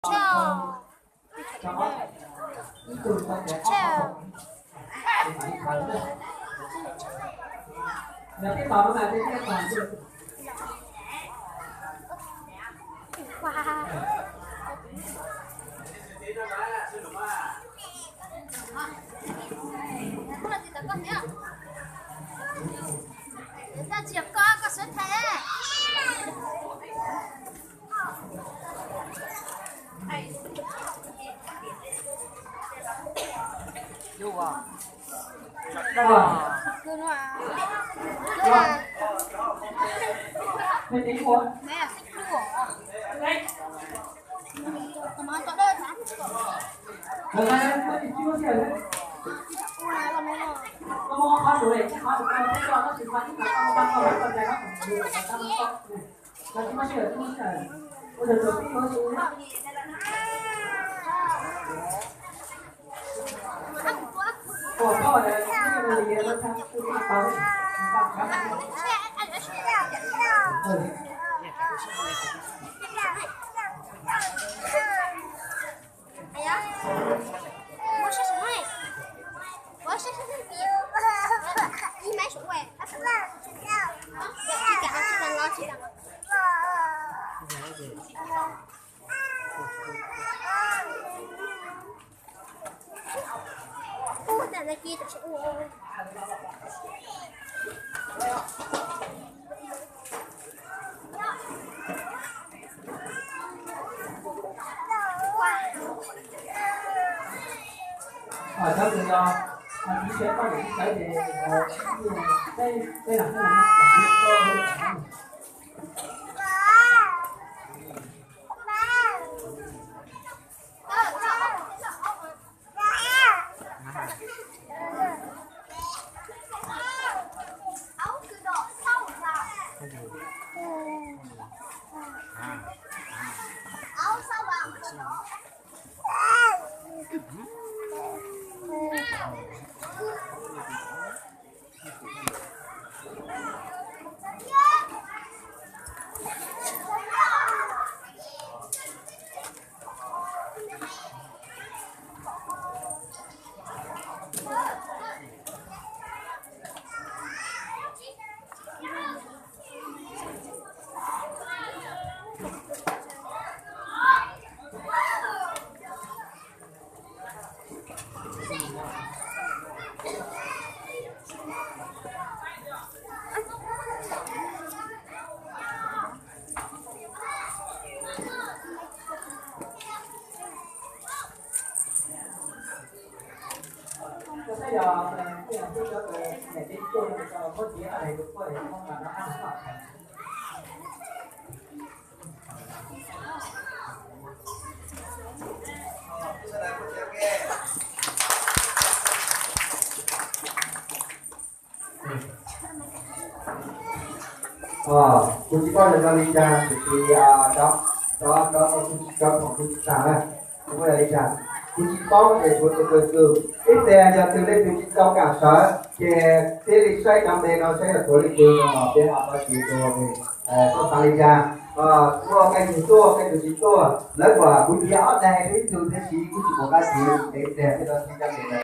Cov kwv yog txiv tsev koj niam txiv tsev ces peb peb los peb los Kuv tsis paub yog zoo li cas, tiam sis cov cov cov kuv tsis cov kuv tsis tas na, kuv yog li cas kuv tsis paub ces kuv tus kws ib txhia yog tus leej twg tsis tau kam sawv ces thiaj li saib cov npe no saib yog tus leej twg no peb ho tau tiv tus, tau tas li cas. Tuaj qee tus tuaj qee tus tsis tuaj, lawv kom kuv nrhiav ob daig ib tug thiab tsis kuj tsis pom qab txiv, ces ib txhia thiaj tau txhij cov npe na.